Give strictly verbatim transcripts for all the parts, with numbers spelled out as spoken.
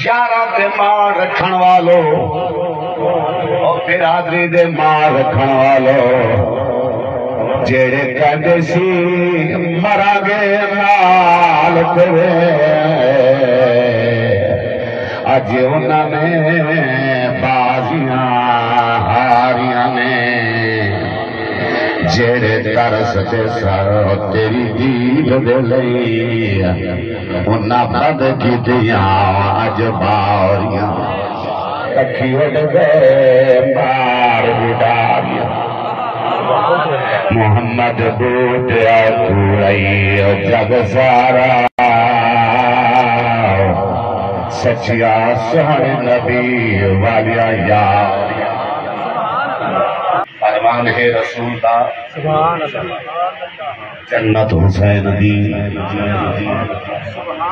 یاراں تے مان رکھݨ والو، او برادری دے مان رکھݨ والو، جیڑھے کہندے سی مراں گے نال تیرے، اڄ انہاں نے بازیاں ہاریاں نے۔ جیڑھے ترس تے سر تیری دید دے لئی، انہاں بند کیتیاں اڄ باریاں۔ تکھی اݙ ڳئے مار ݙاریاں۔ محمد بوٹیا کوڑائی جڳ سارا، سچیا سوہݨے نبی والیا یار۔ فرمان ہے رسول دا۔ سبحان اللہ۔ جنت حسین دی،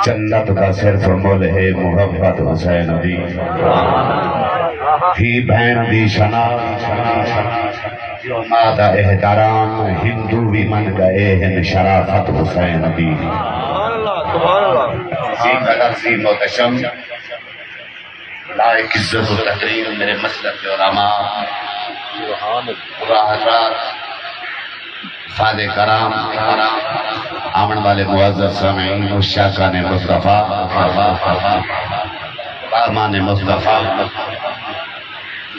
جنت دا صرف مل ہے محبت حسین دی۔ دھی بھیݨ دی شناخت، پیو ماء دا احترام، ہندو وی من ڳئے ہن شرافت حسین دی۔ سبحان اللہ، سبحان اللہ۔ سی قدر سی محتشم، لائق عزت و تکریم میرے مسلک کے علماء، سبحان اللہ۔ حضرات، فاضل کرام، آوݨ والے معزز سامعین، عشاقان مصطفیٰ، غلامان مصطفیٰ،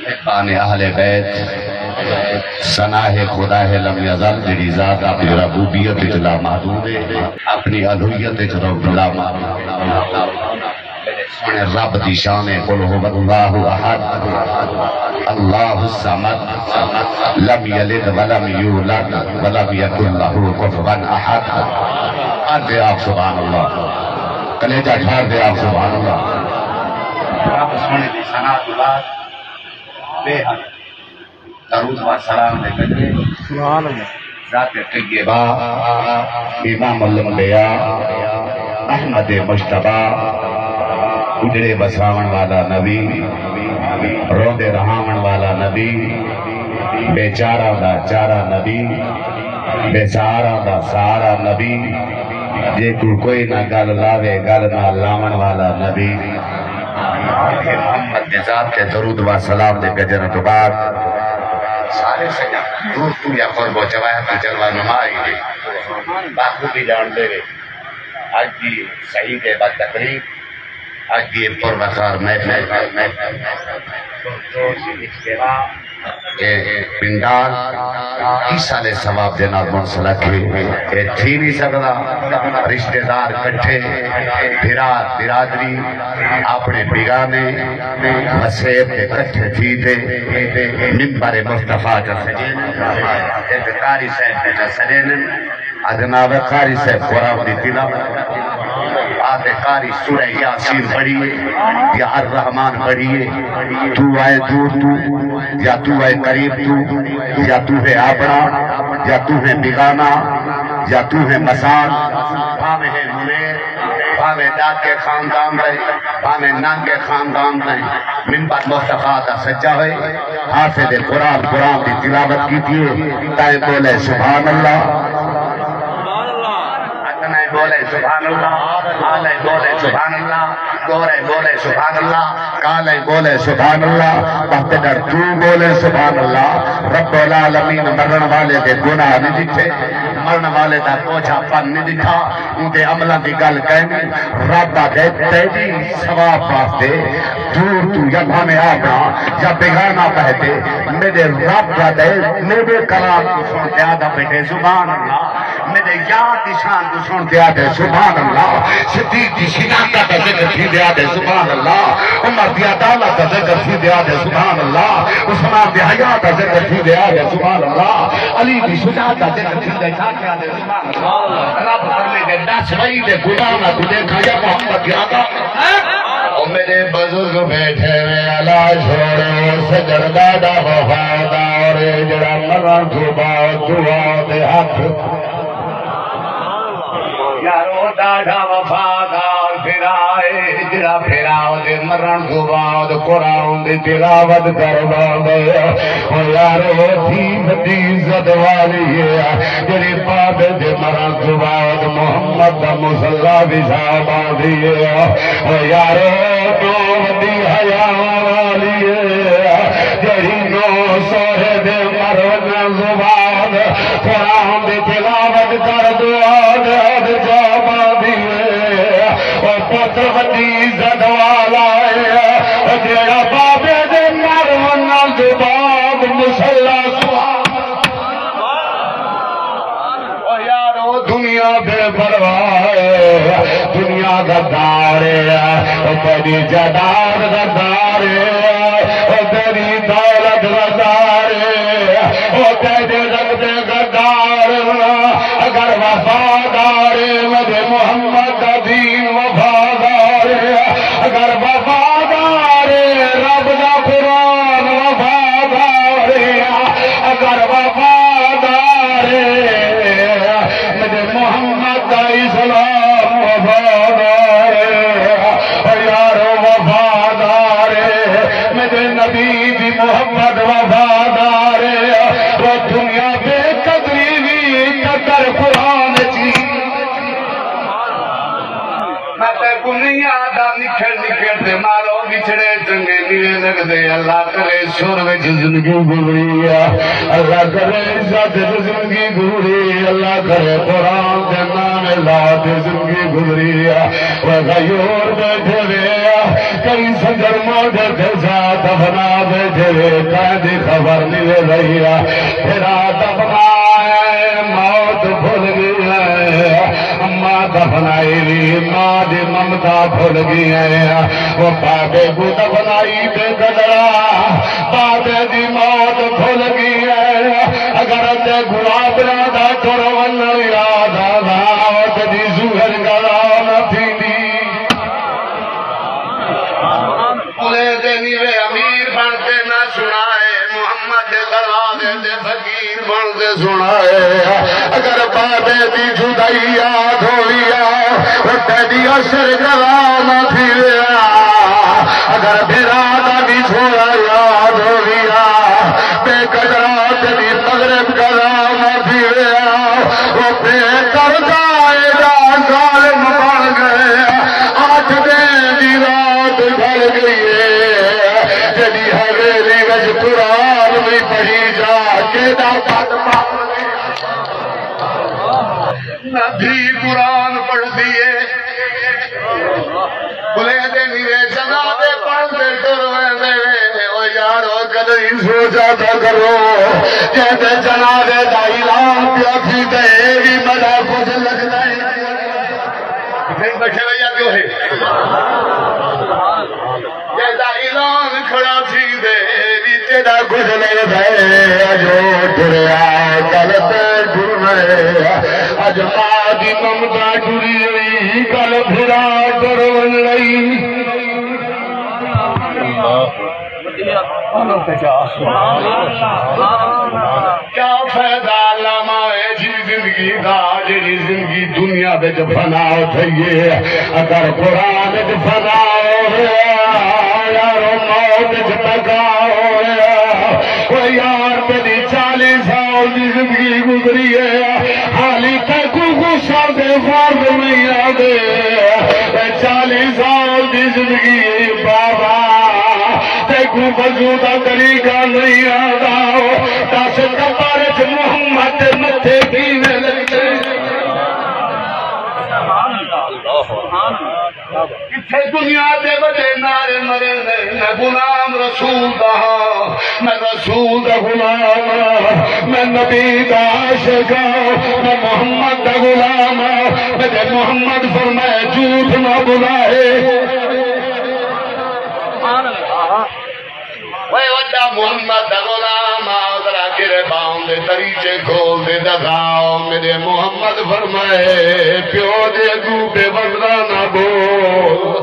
محبان اہل بیت، ثنائے خدا ہے لم یزل، جیڑھی ذات آپ دی ربوبیت وچ لامحدود ہے، اپݨی الوہیت وچ رب لامحدود۔ سوہݨے رب دی شان ہے، قل هو الله أحد، الله الصمد، لم يلد ولم يولد، ولم يكن له كفوا أحد۔ ٹھار تے آکھ سبحان اللہ، کلیجہ ٹھار تے آکھ سبحان اللہ۔ رب سوہݨے دی ثنا تو بعد بے حد درود و سلام دے قدرے۔ سبحان اللہ۔ ذات طیبہ، امام الانبیاء، احمد مجتبیٰ، اجڑے وساوݨ والا نبی، روندے رہاوݨ والا نبی، بے چارہ دا چارہ نبی، بے سہارہ دا سہارا نبی، جیکوں کوئی نہ گل لاوے، گل نال لاوݨ والا نبی۔ محمد دے ذات تے درود و سلام دے گجرݨ توں بعد سارے سڄݨ دور توں یا قرب و جواہر دی جلوہ نمائی دے بخوبی ڄاݨدے وے۔ اڄ دی سعید بد تقریب، اڄ دی پر وقار محفل، محفل، محفل، محفل، پرجوش اجتماع، اے پنڈال ایصال ثواب دے نال منسلک ہے۔ اے تھی نہیں سڳدا۔ رشتہ دار کٹھے، بھرا برادری، اپݨے بیگانے، وسیب دے کٹھے تھی تے ممبر مصطفیٰ چا سڄے نے، تے قاری صاحب چا سڄے نے۔ ادنا و قاری صاحب قرآن دی تلاوت، آتے قاری سورہ یاسین پڑھیے یا الرحمن پڑھیے۔ تو آئے دور تو یا تو آئے قریب تو، یا تو ہے آپڑا یا تو ہے بیگانہ یا تو ہے مسان، بھاویں ہے منیر، بھاویں ڈاکے خاندان دے، بھاویں نانگے خاندان دے، ممبر مصطفیٰ دا سجا ہوئے، حافظ قرآن قرآن دی تلاوت کیتی ہے، تائیں بولے سبحان اللہ۔ اتنے بولے سبحان اللہ، آلے بولے سبحان اللہ، گورے بولے سبحان اللہ، کالے بولے سبحان اللہ، بہتے ڈر تو بولے سبحان اللہ۔ رب العالمین مرن والے دے گناہ نہیں ڈٹھے، مرن والے دا بوجھا پن نہیں ڈٹھا، اون دے عملاں دی گل کہنی۔ رب آدھے تیری ثواب واسطے دور تو یا بھاویں آپڑا یا بیگانہ بہتے، میرے رب آدھے میرے کلام کو سن تے آدھا بیٹھے سبحان اللہ۔ میرے یار دی شان کو سن تے آدھے سبحان اللہ۔ صدیق دی صداقت دا ذکر تھی تے آدھے سبحان اللہ۔ عمر دی عدالت دا ذکر تھی تے آدھے سبحان اللہ۔ عثمان دی حیا دا ذکر تھی تے آدھے سبحان اللہ۔ علی دی شجاعت دا ذکر تھی تے آدھے سبحان اللہ۔ رب فرمیندے ݙس وئی دے گناہاں کوں ݙیکھاں یا محمد دی عطا۔ او میرے بزرگ بیٹھے وے، الا چھوڑو، سڄݨ ݙاڈھا وفادار ہے، جیڑھا مرݨ توں بعد دعا دے ہتھ۔ یارو، ݙاڈھا وفادار بھرا ہے، جیڑھا بھرا دے مرݨ توں بعد قرآن دی تلاوت کردا پئے۔ او یارو، دھی وݙی عزت والی ہے، جیڑھی بابے دے مرݨ توں بعد محمد دا مصلی وچھا ٻہندی ہے۔ او یارو، غدار، او تیری جائیداد غدار، او تیری دولت غدار، او تیرے رقبے غدار۔ اگر وفادار میرے محمد دا دین وفادار، اگر وفادار رب دا قرآن وفادار، اگر وفادار میرے محمد دا اسلام وفادار، او یارو وفادار، میرے نبی دی محبت وفادار، او دنیا بے قدری وی قدر قرآن چی۔ میں تیکوں نہیں آہدا نکھڑ نکھڑ تے مارو، وچھڑے چنگے نہیں لڳدے۔ اللہ کرے سر وچ زندگی گزری آ، اللہ کرے عزت وچ زندگی گزری، اللہ کرے قرآن دے نام لا تے زندگی گزری آ۔ او غیور بیٹھے وے آ، کئی سنگر مانڈے تے جا دفنا بیٹھے وے، کہیں دی خبر نہیں لے رہی آ۔ بھرا دفنا ہے، موت بھل گئی ہے۔ اماں دفنائی وی، ماں دی ممتا بھل گئی ہے۔ او بابے کوں دفنائی تے قدرا، بابے دی موت بھل گئی ہے۔ اگر تے گلابراں دا ٹر ونڄݨ یاد آندا، او تیݙی ظہر قضا نہ تھیندی۔ کلے دے نیوے امیر بݨ تے نہ سݨائے، محمد دے دروازے تے فقیر بݨ تے سݨائے۔ اگر بابے دی جدائی یاد ہووی آ، او تیݙی عصر قضا نہ تھیوے آ۔ اگر بھرا دا وچھوڑا یاد ہووی آ، بے قدرا تیݙی مغرب قضا نہ تھیوے آ۔ او بے پردہ ایݙا ظالم بݨ ڳئے، اٹھ ݙینھ دی رات ڈھل ڳئی ہے، تیݙی حویلی وچ قرآن وی پڑھی جا، کیݙا بد بخت۔ نہ دھی قرآن پڑھدی ہے، بلے دے نیوے جنازے پڑھ تے ٹر ویندے وے۔ او یارو، کدی سوچا تاں کرو، جیندے جنازے دا اعلان پیا تھیندے، اے وی بڑا کجھ لڳدا ہے۔ اتھے ہی بیٹھے رہیا کیوں ہے؟ جیندے اعلان کھڑا تھیندے، اے وی تیݙا کجھ لڳدا ہے۔ اڄ او ٹریا، کل تیں ٹرنا ہے۔ اڄ ماں دی ممتا ٹری وئی، کل بھرا ٹر ونڄݨا ہے۔ کیا فائدہ علامہ ہے جی زندگی دا، جیڑھی زندگی دنیا وچ فنا تھئی ہے۔ اگر قرآن وچ فنا ہویا، یارو، موت وچ بقا ہویا۔ او یار، تیݙی چالیہہ سال دی زندگی گزری ہے، حالی تیکوں غسل دے فرض نہیں آندے۔ اے چالیہہ سال دی زندگی بابا، تیکوں وضو دا طریقہ نہیں آندا۔ دس قبر اچ محمد دے متھے کیویں لڳدے؟ کتھے دنیا دے وݙے نعرے مریندے، میں غلام رسول دا ہاں، میں رسول دا غلام ہاں، میں نبی دا عاشق ہاں، میں محمد دا غلام ہاں۔ میرے محمد فرمائے، جھوٹ نہ بولے۔ اوئے وݙا محمد دا غلام آ، ذرا گربان دے دریچے کھول تے ݙکھا۔ میرے محمد فرمائے، پیو دے اڳوں بے وزنا نہ بول۔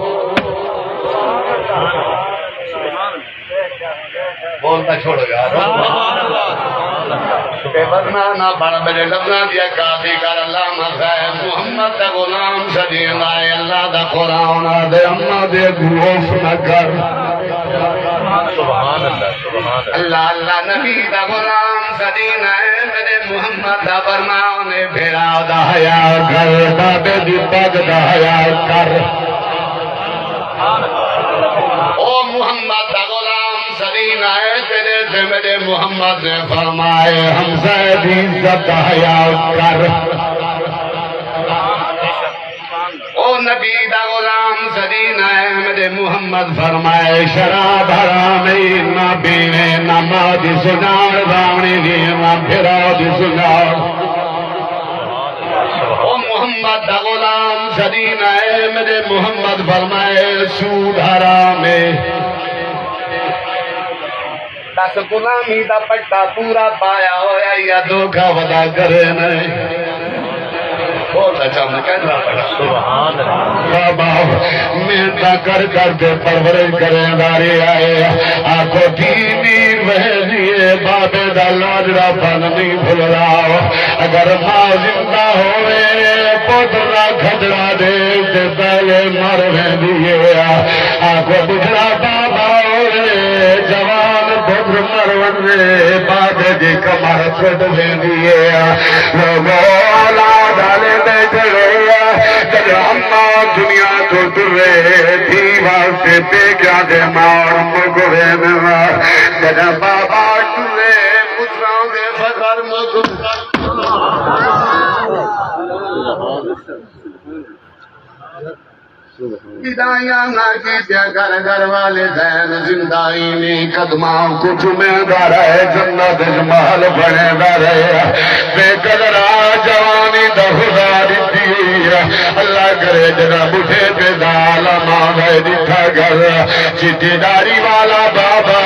بول تاں چھوڑ یار۔ بے وزنا نہ بݨ، میرے لفظاں دی عکاسی کر۔ علامہ صاحب محمد دا غلام سݙیندا ہے، اللہ دا قرآن آہدے، اماں دے اڳوں اف نہ کر۔ سبحان اللہ، سبحان اللہ۔ اللہ، اللہ نبی دا غلام سݙیندا ہے، میرے محمد دا فرمان ہے، بھرا دا حیا کر، بابے دی پڳ دا حیا کر۔ او محمد دا غلام سݙیندا ہے، تیݙے تے میرے محمد نے فرمائے، ہمسائے دی عزت دا حیا کر۔ او نبی دا غلام سݙیندا ہے، میرے محمد فرمائے، شراب حرام ہے، نہ پیویں، نہ ماں دی سنڄاݨ راوݨی دی، نہ بھرا دی سنڄاݨ۔ او محمد دا غلام جنین ہے، میرے محمد فرمائے سود حرام ہے۔ دس غلامی دا پٹا پورا پایا ہویا یا دھوکا ودا کرے نہیں؟ بولدا چاہندے کہندا پیا۔ سبحان اللہ۔ بابا، محنت کر کر تے پرورش کریندا رہیا ہے۔ آکھو دھی میر ویندی ہے، بابے دا لاڈڑا پن نہیں بھلدا۔ اگر ماں زندہ ہووے، پتر دا کھجڑا ݙیکھ تے پہلے مر ویندی ہے۔ آکھو بڈھڑا بابا ہووے، جوان پتر مر ونڄے، بابے دی کمر ٹر ویندی ہے۔ لوگو، اولاد آلے ٻیٹھے ہوئے، جݙاں اماں دنیا توں ٹرے، دھی واسطے پیکیاں دے ماݨ مک ویندن۔ جݙاں بابا ٹرے، پتراں دے فخر مک۔ فدائیاں نہ کیتیاں کر، گھر والدین زندہ ہی نہیں، قدماں کوں چمیندے رہ، جنت اچ محل بݨیندا رہ۔ بے قدرا، جوانی دا خدا ݙتی ہوئی ہے۔ اللہ کرے جݙاں بڈھیپے دا عالم آوے، ݙٹھا کر چٹی ݙاڑھی والا بابا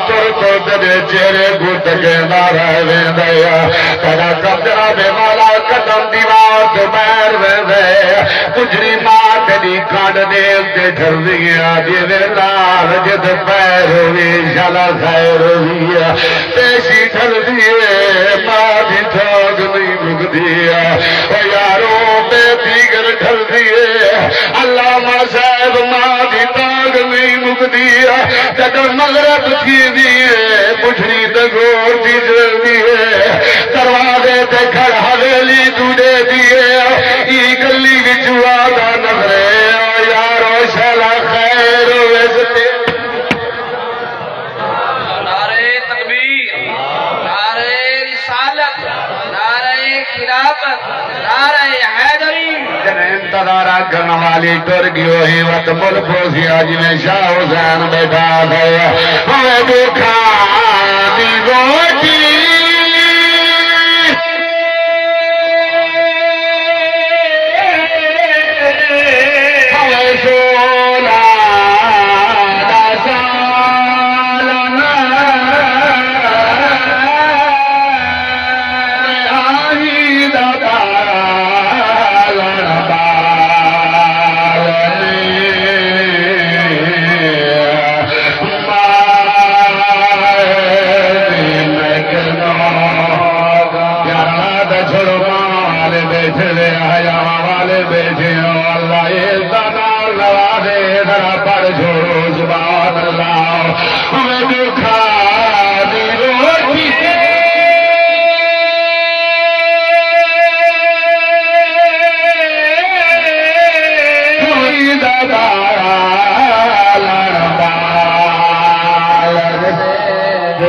ٹر ٹر تیݙے چہرے کوں تکیندا رہ ویندا ہے۔ تیݙا قبضہ ݙے والا قدم دیوار توں ٻاہر ویندا ہے۔ پجری ماں تیݙی کنڈ ݙیکھ تے ڈھردی ہے، آہدی وے لال جت پیر ہووی، شالا خیر ہووی۔ پیشی ڈھردی ہے، ماں دی تانگھ نہیں مکدی۔ او یارو، بے دیگر ڈھردی ہے، علامہ صاحب، ماں دی تانگھ نہیں مکدی۔ جݙاں مغرب تھیندی ہے، پٹھڑی تے گور دی جلدی ہے، دروازے تے کھڑ حویلی ݙوݙے دی ہے۔ ایں گلی وچوں آہدا نظرے، او یارو، شالا خیر ہووے تے۔ نعرہ تکبیر، نعرہ رسالت، نعرہ خلافت، نعرہ حیدری۔ جݙاں انتظار کرݨ والی ٹر ڳئی ہوئی وت مل پوسی، جیویں شاہ حسین ٻیٹھا ہے، ہووے ݙکھاں دی روٹی۔ ہووے شولا دا سالن، آہی دا پالݨ پالݨ۔ ماں دی میں کنوں پیارا دا چھوڑو، ماں والے ٻیٹھے وے، حیاواں والے ٻیٹھے ہو۔ اللہ اے دا نال نوازے، ذرا پڑھ چھوڑو، سبحان اللہ۔ میں ݙکھاں دی روٹی، کوئی دا پالݨ پالݨ۔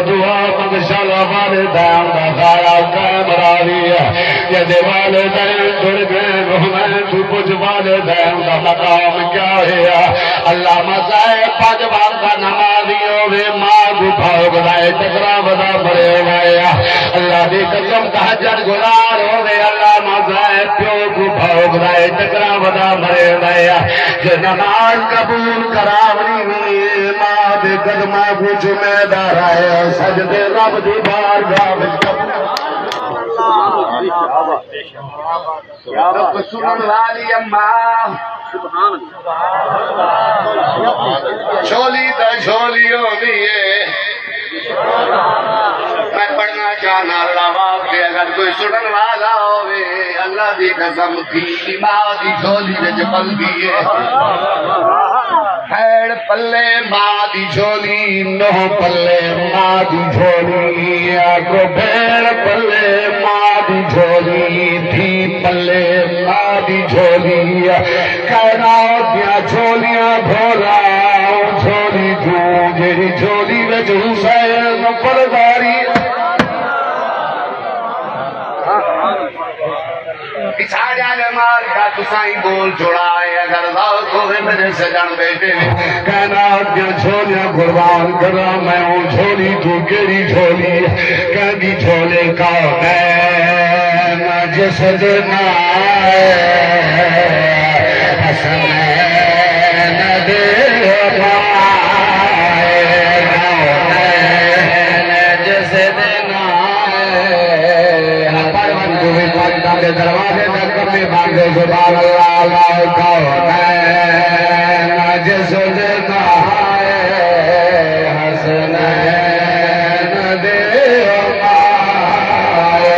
دعا منگ، شالا والدین دا سایہ قائم راہوی ہے۔ جیندے والدین ٹر ڳئے، ہݨ توں پچھ والدین دا مقام کیا ہے؟ علامہ صاحب پنج وقت دا نمازی ہووے، ماں کوں بھونکدا ہے، ٹکراوندا مریندا ہے۔ اللہ دی قسم، تہجد گزار ہووے، علامہ صاحب پیو کوں بھونکدا ہے، ٹکراوندا مریندا ہے۔ جے نماز قبول کراوݨی ہووے، ماں دے قدماں کوں چمیندے رہ، سجدے رب دی بارگاہ وچ۔ سبحان اللہ۔ سنݨ والی اماں، سبحان اللہ، جھولی تاں جھولی ہوندی ہے۔ میں پڑھݨا چاہنا اللہ واسطے، اگر کوئی سنݨ والا ہووے، اللہ دی قسم، دھی ماں دی جھولی وچ پلدی ہے۔ بھیݨ پلے ماں دی جھولی، نونہہ پلے ماں دی جھولی، آکھو بھیݨ پلے ماں دی جھولی، دھی پلے ماں دی جھولی۔ کائنات دیاں جھولیاں بھولا، جھولی توں جیڑھی جھولی وچ حسین پرداری۔ پچھاڑیا نماز دا تساں ہی بول چھوڑا ہے، اگر ذوق ہووے میرے سجݨ ٻیٹے۔ کائنات دیاں جھولیاں قربان کراں میں، او جھولی توں کیڑھی جھولی؟ کیندی جھولے کائنات جس دن آئے حسنین دے پائے، کونین جس دن آئے۔ پڑھ ونڄ، کوئی پاکستان دے دروازے تک کمے بن دے، سبحان اللہ، اللہ۔ کونین جس دن آئے حسنین دے پائے،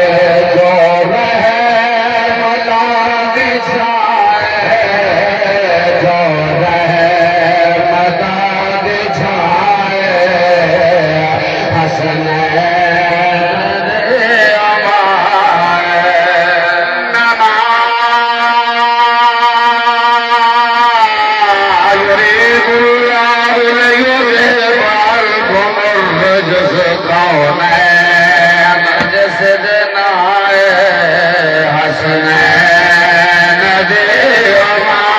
جو رحمتاں دی چھاں اے، جو رحمتاں دی چھاں اے، حسنین دے پائے۔ يريد الله ليذهب عنكم الرجس، کونین جس دن آئے حسنین دے پائے۔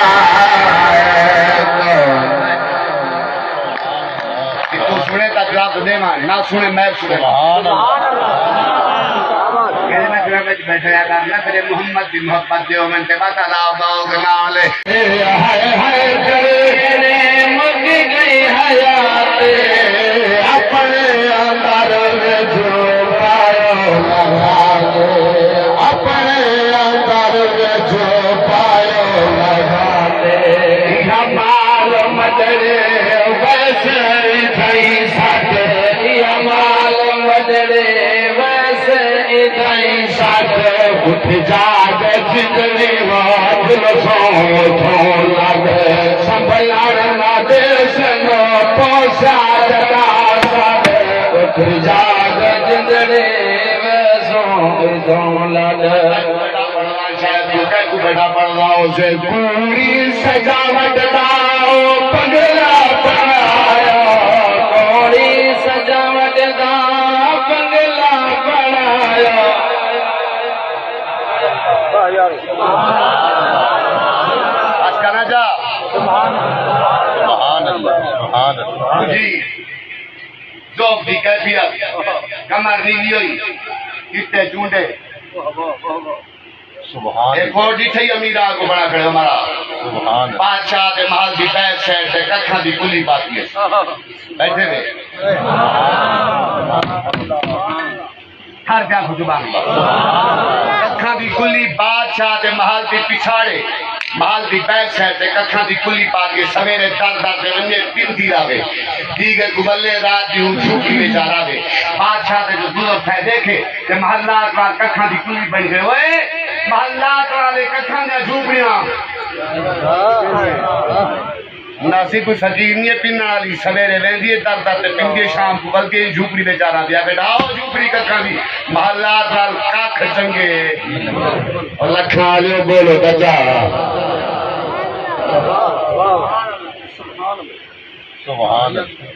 تو سُݨے تاں جواب ݙیواں، نہ سُݨے میں سُݨے۔ سبحان اللہ۔ کہڑے میں جواب وچ بیٹھے آ کر نہ تیرے محمد دی محبت دے ہوون تے بس اللہ پاک نال۔ ہائے ہائے، تیرے مک گئی حیات، اپݨے اندر وچ پایو لگا تے، اپݨے اندر وچ پایو لگا تے۔ یا مال مجڑے ویسے اتھائیں سٹ، یا مال مجڑے ویسے اتھائیں سٹ، اٹھ جاڳ جتنی وات لسوں اتھوں لڳ، سنبھلݨ نہ ݙیسن پوسا جڳا سݙ، اٹھ جاڳ جتنی ویسوں اتھوں لڳ۔ شاید توں کہیں کوں ٻیٹھا پڑھدا ہوسے۔ کوڑی سجاوٹ دا او پنگلا بݨایا، کوڑی سجاوٹ دا پنگلا بݨایا۔ بس کرا جا۔ سبحان اللہ، سبحان اللہ۔ جی، ذوق دی کیفیت، کمر نیوی ہوئی، چٹے چونڈے۔ سبحان اے اللہ۔ کوٹ ݙٹھے ہی امیر آ کو بڑا کھڑے ہمارا۔ سبحان اللہ۔ بادشاہ دے محل دی بیک سائیڈ تے ککھاں دی کلی پاتی ہے۔ بیٹھے وے۔ ہر کیا خود زبان۔ ککھاں دی کلی بادشاہ دے محل دی پچھاڑے، محل دی بیک سائیڈ تے ککھاں دی کلی پاتی ہے۔ سویرے در در تے ونڄے پندی راوے۔ دیگر گبلے رات دی ہوں جھوپڑی وچ آ راوے۔ بادشاہ دے جو بزرگ تھے ݙیکھے، تے محلات وار ککھاں دی کلی بݨ ڳئے۔ اوئے محلات والے ککھاں دیاں جھوپڑیاں۔ ناسی کوئی فقیر نہیں ہے پنݨ والی، سویرے ویندی ہے در در تے پندی ہے، شام کوں ولدی ہے جھوپڑی وچ آ راہندی ہے۔ ٻیٹھا آؤ جھوپڑی ککھاں دی، محلات نال ککھ چنڳے۔ او لکھاں آلیو بولو چچا۔ سبحان اللہ۔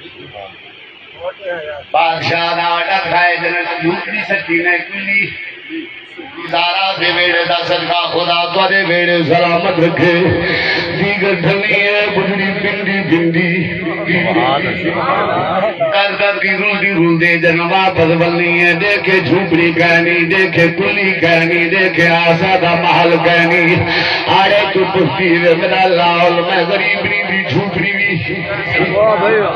بادشاہ دا آرڈر تھا، اے جنہاں جھوپڑی سٹی میں کلی۔ زارا دے ویڑے دا صدقہ خدا تہاݙے ویڑے سلامت رکھے۔ دیگر ڈھلی اے بجڑی پندی پندی۔ در در دی رلدی رلدی جنہاں واپس ولنی اے، ݙیکھے جھوپڑی کائنی، ݙیکھے کلی کائنی، ݙیکھے آسا دا محل کائنی۔ آڑے توں پچھدی وے میݙا لاہور، میں غریبݨی دی جھوپڑی وی۔ واہ بھائی واہ۔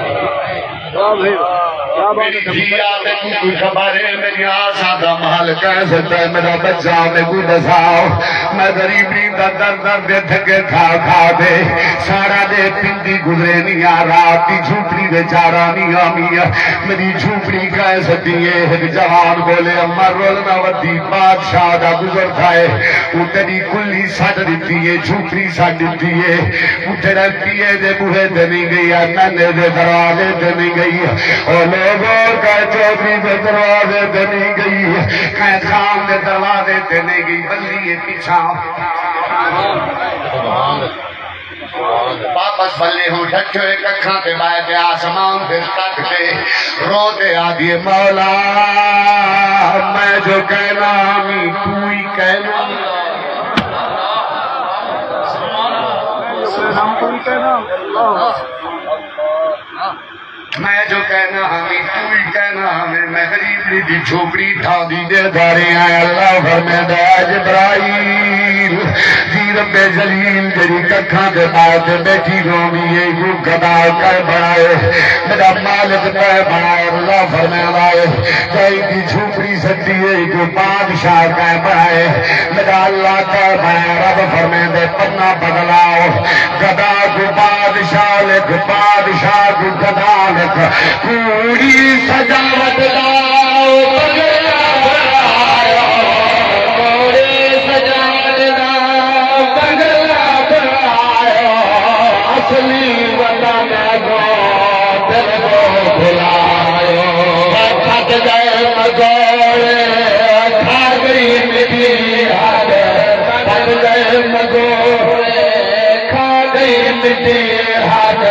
واہ بھائی واہ۔ کیا بات ہے۔ میݙی دھی آ، میکوں کوئی خبر ہے، میݙی آساں دا محل کہیں سٹے، میݙا بچہ میکوں ݙساؤ۔ میں غریبی دا در در دے دھکے کھا کھا دے ساڑا دے پندی گزرے نی آ، رات دی جھوپڑی وچ آرا نی آمی۔ میݙی جھوپڑی کہیں سٹی ہے؟ ہک جوان بولے، اماں رول نہ ودی، بادشاہ دا گزر تھئے، اوں تیݙی کلی سٹ ݙتی ہے، جھوپڑی سٹ ݙتی ہے۔ اتھڑے پیے دے بوہے تے نہیں گئی، اے نانے دے دروازے تے نہیں گئی۔ او لوگو، کہیں چودھری دے دروازے تے نہیں گئی، کہیں خان دے دروازے تے نہیں گئی، بلدی ہے پچھاں۔ واپس بلے ہوں ڈٹھے ہوئے ککھاں تے ٻہہ تے آسمان دے تک تے رو تے آہدی ہے، مولا، میں جو کہنا می تو ہی کہنا۔ میں جو کہنا ہاں، توں ہی کہنا ہاں، میں غریب دی جھوپڑی ٹھاندی ݙیہدا رہیا ہاں۔ اللہ فرمیندا ہے، جبرائیل دی رب ذلیل جیڑھی ککھاں دے پاء تے ٻیٹھی روندی ہے، ایکوں گدا کر بݨائے، میݙا مالک تیں بݨائے۔ اللہ فرمیندا ہے، تیں ایندی جھوپڑی سٹی ہے، ایکوں بادشاہ تیں بݨائے، میݙا اللہ تیں بݨائے۔ رب فرمیندے، پنا بدلاؤ، گدا کوں بادشاہ لکھ، بادشاہ کوں گدا لکھ۔ کوڑی سجاوٹ دا بنگلہ بݨایو، کوڑی سجاوٹ دا بنگلہ بݨایو، اصلی وطن دو دل دو بھلایو۔ پھٹ ڳئے مگوڑے، کھا ڳئی مٹی ہݙ، پھٹ ڳئے مگوڑے، کھا ڳئی مٹی ہݙ،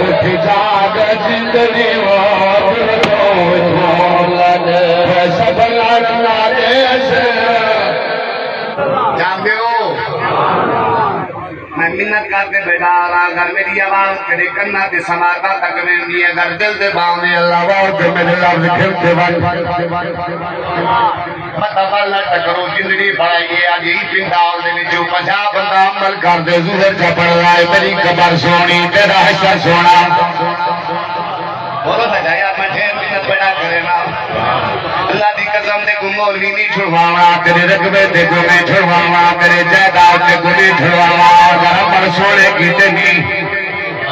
اٹھ جاڳ زندگی وار دو جھولن، سب لڑ نالیس۔ جاڳیو۔ میں منت کر تے بیٹھا ہاں، اگر میݙی آواز تیݙے کناں تے سماعتاں تک ویندی ہے، اگر دل تے بھاوندی ہے، اللہ واہ تے میݙے لفظ گھن تے ونڄ۔ متاں ول نہ ٹکرو، زندگی بھر آئی ہے، اڄ ہی پنڈال دے وچوں پنجاہ بندہ عمل کر تے ظہر چا پڑھدا ہے، میݙی قبر سوہݨی، تیݙا حشر سوہݨا۔ بولو سچا یار، میں ڈھیر منت پڑا کرے نا۔ اللہ دی قسم، تیکوں مولوی نہیں چھڑواوݨا، تیݙے رقبے تیکوں نہیں چھڑواوݨا، تیݙے جائیداد تیکوں نہیں چھڑواوݨا، اگر عمل سوہݨے کیتے نہیں۔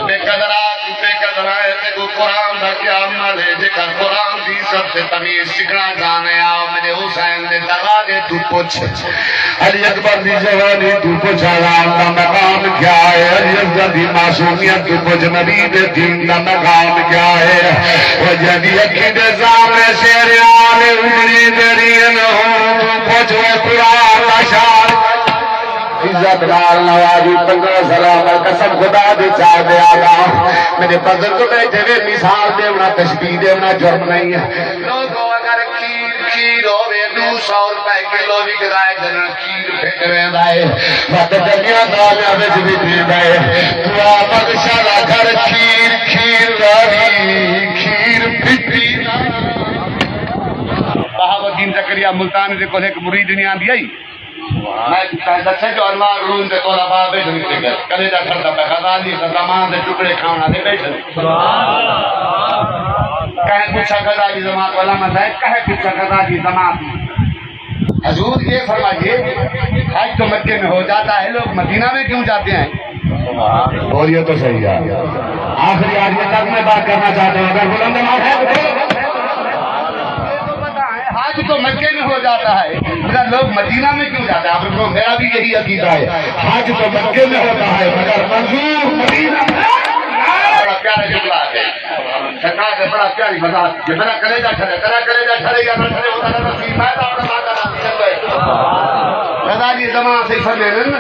بے قدرا، توں بے قدرا ہے، تیکوں قرآن دا کیا عمل ہے؟ جیکر قرآن دی عزت تے تمیز سکھݨا چاہندے آ، میݙے حسین دے دروازے توں پچھ۔ علی اکبر دی جوانی توں پچھ، اذان دا مقام کیا ہے؟ علی اصغر دی معصومیت توں پچھ، نبی دے دین دا مقام کیا ہے؟ او جیندی اکھیں دے سامݨے شیر آلے عمری دے رین ہون توں پچھ، او قرآن دا شان۔ عزت نال نوازی پندرہ سال عمر، قسم خدا دی چا تے آہدا، میݙے بزرگ ٻیٹھے وے، مثال ݙیوݨا، تشبیہ ݙیوݨا جرم نہیں ہے۔ لوگو، اگر کھیر کھیر ہووے، ݙو سو روپے کلو وکدا ہے، جنہاں کھیر پھٹ ویندا ہے، وت گلیاں نالیاں وچ وکدا ہے۔ دعا بخش آلا گھر کھیر کھیر والی، کھیر پھٹی نہ۔ بہاؤالدین زکریا ملتانی دے کول ہک مریدنی آندی آئی۔ میں تاں دسے جو انوار علوم دے طلباء بیٹھے ہوئے، کلیجہ ٹھردا پیا، غزالی دا زمان دے ٹکڑے کھاوݨ آلے بیٹھے۔ کہیں پچھا غزالی زمان والا مسائل، کہیں پچھا غزالی زمان۔ حضور یہ فرمائیے، حج تو مکے میں ہو جاتا ہے، لوگ مدینہ میں کیوں جاتے ہیں؟ بولیے تو صحیح یار۔ آخری، آخری تک میں بات کرنا چاہتا ہوں، اگر بلند آواز ہے تو۔ حج تو مکے میں ہو جاتا ہے، مگر لوگ مدینہ میں کیوں جاتے ہیں؟ آپ لوگوں، میرا بھی یہی عقیدہ ہے، حج تو مکے میں ہوتا ہے، مگر منظور مدینہ میں۔ بڑا پیارا جملہ ہے، سرکار نے بڑا پیاری وضاحت کی۔ میرا کلیجہ ٹھرے، تیرا کلیجہ ٹھرے یا نہ ٹھرے، ہوتا نہ نصیب، میں تو اپنا ماتا نصیب ہے۔ غزالی زمان سے سمجھے نا۔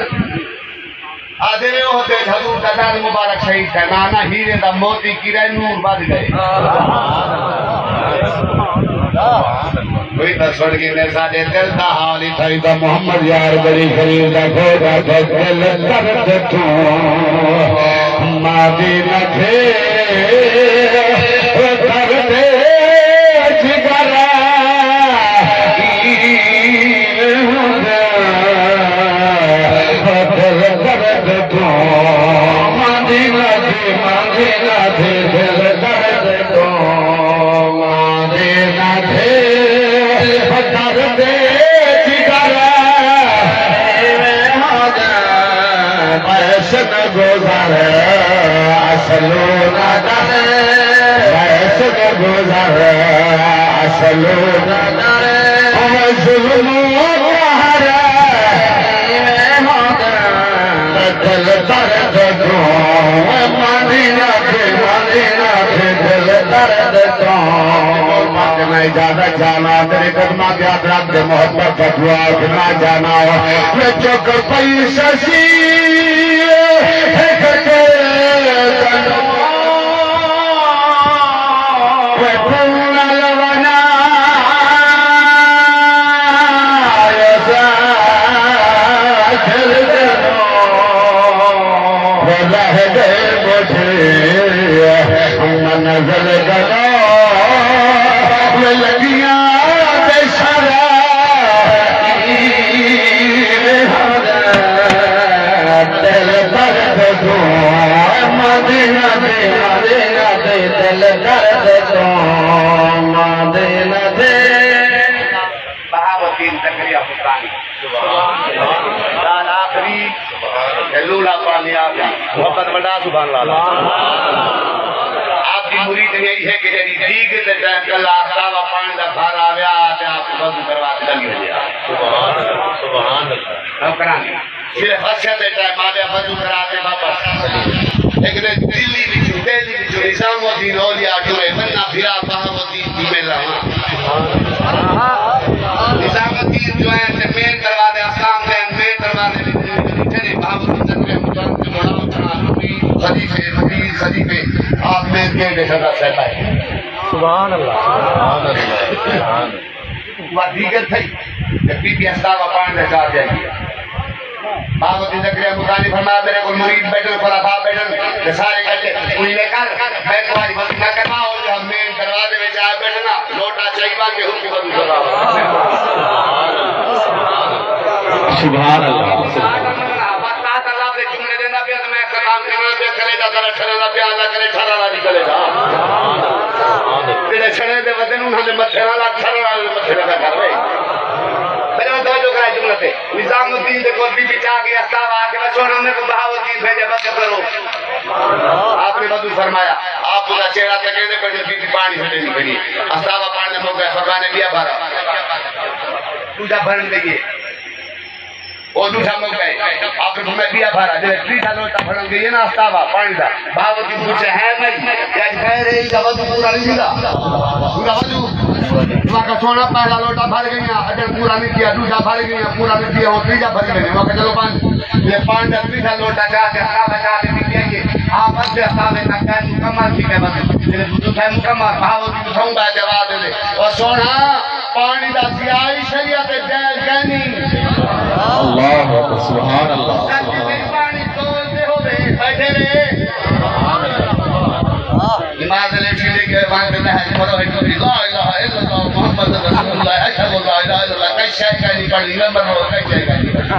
آدھے او تے حضور دا در مبارک شہید ہے، نہ نہ ہیرے دا موتی کرے نور ودھ ڳئے۔ کوئی تاں سݨ گھنے ساݙے دل دا حال، اتھائیں دا محمد یار بڑی خلیل دا گھوڑا تے دل درد توں ماں دی نہ تھے، او درد جگر ہی ہوندا۔ دل درد توں ماندی نہ تھی، ماندی نہ تھی، دل درد توں ماندی نہ تھی۔ درد جگر ایویں ہو ڳیا، بحث نہ گزر اصلوں نہ ݙر، بحث نہ گزر اصلوں نہ ݙر۔ او ظلم و قہر دل درد توں ماندی نہ تھی، ماندی نہ تھی، دل درد توں۔ میں اجازت چاہنا، تیرے قدماں دے حضرات دے محبت دا دعا نہ جانا۔ میں چک پئی ششی ہک کے تنوں۔ درد توں ماندے نہ تھے۔ بہاؤالدین زکریا ملتانی۔ ڳالھ آخری۔ تے لولا پانی آخری۔ محبت وݙا سبحان اللہ۔ آپ دی مرید نے یہ کہ جڑی دیگ تے ٹائم کلا آفتاب پاݨی دا بھر آویا تے آپ وضو کروا کے لڳ ونڄے۔ سبحان اللہ۔ نوکرانی۔ صرف حسیت دے ٹائم آ ڳیا، وضو کرا تے واپس۔ ہک دے دلی وچوں، دہلی وچوں نظام الدین اولیاء ٹرے، منا بھرا بہاؤالدین دی مل رہا۔ نظام الدین جو ہے تے مین دروازے، آسام دے مین دروازے وچوں جڑے بہاؤالدین زکریا ملتانی تے بڑا اٹھنا، خلیفے، فقیر، خلیفے، آپ مین گیٹ دے سدا سیتا ہے۔ سبحان اللہ۔ سبحان اللہ۔ وا دیگر تھئی، تے بی بی استاوا پاݨی دا چار ݙے ڳئی۔ بابا دی زکریا ملتانی فرمایا، میرے کول مرید ٻیٹھن، خلفاء ٻیٹھن، تے سارے کٹھے۔ انہاں نے کر، میں تہاݙی وضو نہ کرواں، او جو مین دروازے وچ آ ٻیٹھن نا، لوٹا چائی ونڄ تے حکم وضو کرواؤ۔ سبحان اللہ۔ بس اللہ دے جملے ݙیندا پیا تے میں اختتام کرݨا پیا، کلیجہ ذرا ٹھرا نہ پیا، اللہ کرے ٹھرا نہ نکلے گا۔ جڑے چھڑے دے ودن انہاں دے متھے نال ٹھرا نال متھے لگا کر وے۔ میرے توجہ کرا جملے تے۔ نظام الدین دے کول بی بی چا ڳئی، استاوا آ کے، سوہݨا میکوں بہاؤالدین بھیڄے، وضو کرو۔ آپ نے وضو فرمایا، آپ دا چہرہ تکیندے پئے، بی بی پاݨی سٹیندی کھڑی۔ استاوا پاݨی دے موقع فرمانے ٻیا بھر آ۔ ݙوجھا بھرݨ ڳئی۔ او ݙوجھا موقع ہے۔ آپ نے فرمایا ٻیا بھر آ۔ جے تیجھا لوٹا بھرݨ ڳئی ہے نا استاوا پاݨی دا، بہاؤالدین پچھے، ہے بھائی، اڄ خیر ہے، ایہدا وضو پورا نہیں تھیندا؟ پورا وضو؟ میں آکھیا سوہݨا پہلا لوٹا بھر ڳئی ہاں، اڄݨ پورا نہیں تھیا، ݙوجھا بھر ڳئی ہاں، پورا نہیں تھیا، ہݨ تیجھا بھر ڳئی۔ میں آکھیا چلو بھائی، جے پاݨی دا تیجھا لوٹا چا کے استاوا چا کے پی آئیے، آپ ادھے استاوے تک ڳئے، مکمل تھی ڳئے وضو۔ جے وضو تھئے مکمل، بہاؤالدین سوندا جواب ݙیندے، او سوہݨا، پاݨی دا ضیاع شریعت جائز کائنی۔ اللہ اکبر، سبحان اللہ۔ پاݨی توڑ تے ہووے، ٻیٹھے رہے۔ نماز لے ٹھیک ہے، وہاں پہ نہج پڑھو، ایک تو لا الہ الا اللہ محمد رسول اللہ، اشہد ان لا الہ الا اللہ، کئی شے کائنی پڑھݨی، نمبر ہو، کئی شے کائنی پڑھݨی۔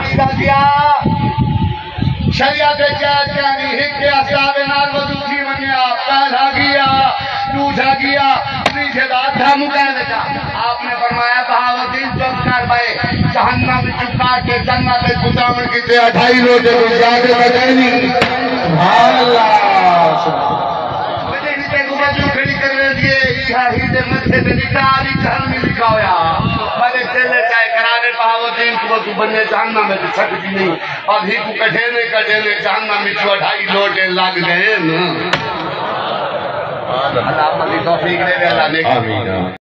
شریعت جائز کائنی، ہک تے استاوے نال وضو تھی ونڄے، پہلا ڳیا، ݙوجھا ڳیا، تیجھے دا ادھا مکائے ݙتا۔ آپ نے فرمایا، بہاؤالدین چپ کر بھائی، جہنم وچ کاٹ کے جنت وچ پڄاوݨ کیتے اڈھائی لوٹے توں زیادہ نہ ݙیویں۔ سبحان اللہ۔ وجہ ہی تے کو وضو کھڑی کر ویندی ہے، ایہا ہی دے متھے تے نکاح دی جہنمی لکھا ہویا۔ بھلے چلے چاہے کرا لے، بہاؤالدین کو وضو بنے جہنم وچ سکدی نہیں۔ اب ہی کو کڈھے نے، کڈھے نے جہنم وچوں اڈھائی لوٹے لڳ ڳئے نا۔ اللہ عمل دی توفیق ݙے، اللہ نیک۔ آمین۔